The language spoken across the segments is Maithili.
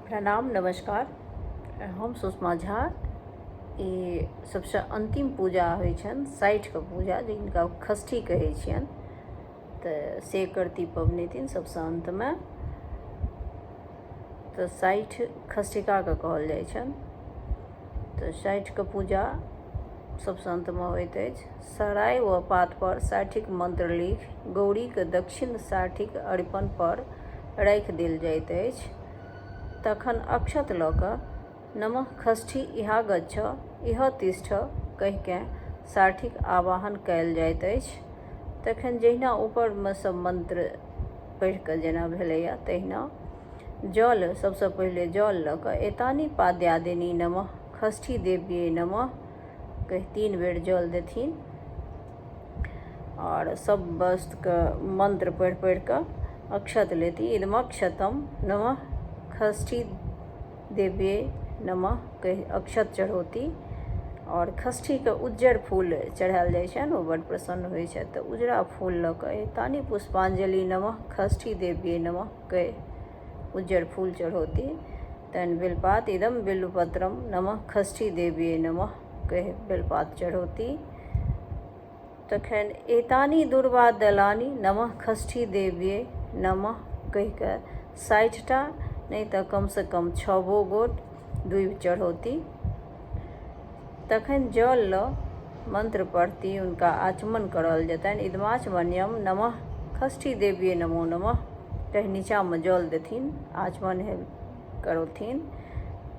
प्रणाम नमस्कार। हम सुषमा झा। ई सबसँ अन्तिम पूजा होइ छनि साठिके पूजा, जिनका षष्ठी कहै छियनि, तऽ से करती पबनैतिन सबसँ अन्तमे। तऽ 60 षष्ठिकाके कहल जाइ छनि। तऽ साठिके पूजा सबसँ अन्तमे होइत अछि। सराय व पातपर साठिक मन्त्र लिखि गौरीके दक्षिण साठिक अरिपनपर राखि देल जाइत अछि। तखन अक्षत लऽ कऽ नमः षष्ठी इहागच्छ इह तिष्ठ कहिकेँ साठिक आवाहन कयल जाइत अछि। तखन जहिना ऊपरमे सब मन्त्र पढ़ि कऽ जेना भेलैए तहिना जल, सबसँ पहिले जल लऽ कऽ एतानि पाद्यादिनी नमः षष्ठी देव्यै नमः कहि 3 बेर जल देथिन आओर सब वस्तुके मन्त्र पढ़ि पढ़ि कऽ अक्षत लेती। इदमक्षतम नमः षष्ठी देव्यै नमः कहि अक्षत चढ़ौती। आओर षष्ठीके उज्जर फूल चढ़ायल जाइ छनि, ओ बड्ड प्रसन्न होइ छथि। तऽ उजरा फूल लऽ कऽ एतानि पुष्पांजलि नमः षष्ठी देव्यै नमः कहि उज्जर फूल चढ़ौती। तहन बेलपात इदम बिल्वपत्रम नमः षष्ठी देव्यै नमः कहि बेलपात चढ़ौती। तखन एतानि दुर्वा दलानि नमः षष्ठी देव्यै नमः कहि कऽ 60टा नहि तऽ कमसँ कम 6 गोट दूबि चढ़ौती। तखन जल लऽ मन्त्र पढ़ती, हुनका आचमन करल जेतनि। इदमाचमन्यम नमः षष्ठी देव्यै नमो नमः कहि नीचाँमे जल देथिन, आचमन करौथिन।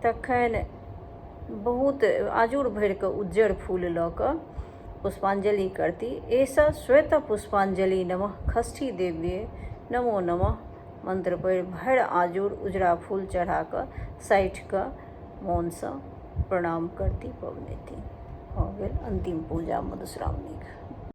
तखन बहुत आजुर भरिकऽ उज्जर फूल लऽ कऽ पुष्पांजलि करती। एष श्वेत पुष्पांजलि नमः षष्ठी देव्यै नमो नमः मन्त्र पढ़ि भरि आजुर उजरा फूल चढ़ा कऽ 60के मोनसँ प्रणाम करती पबनैतिन। भऽ गेल अन्तिम पूजा मधुश्रावणीके।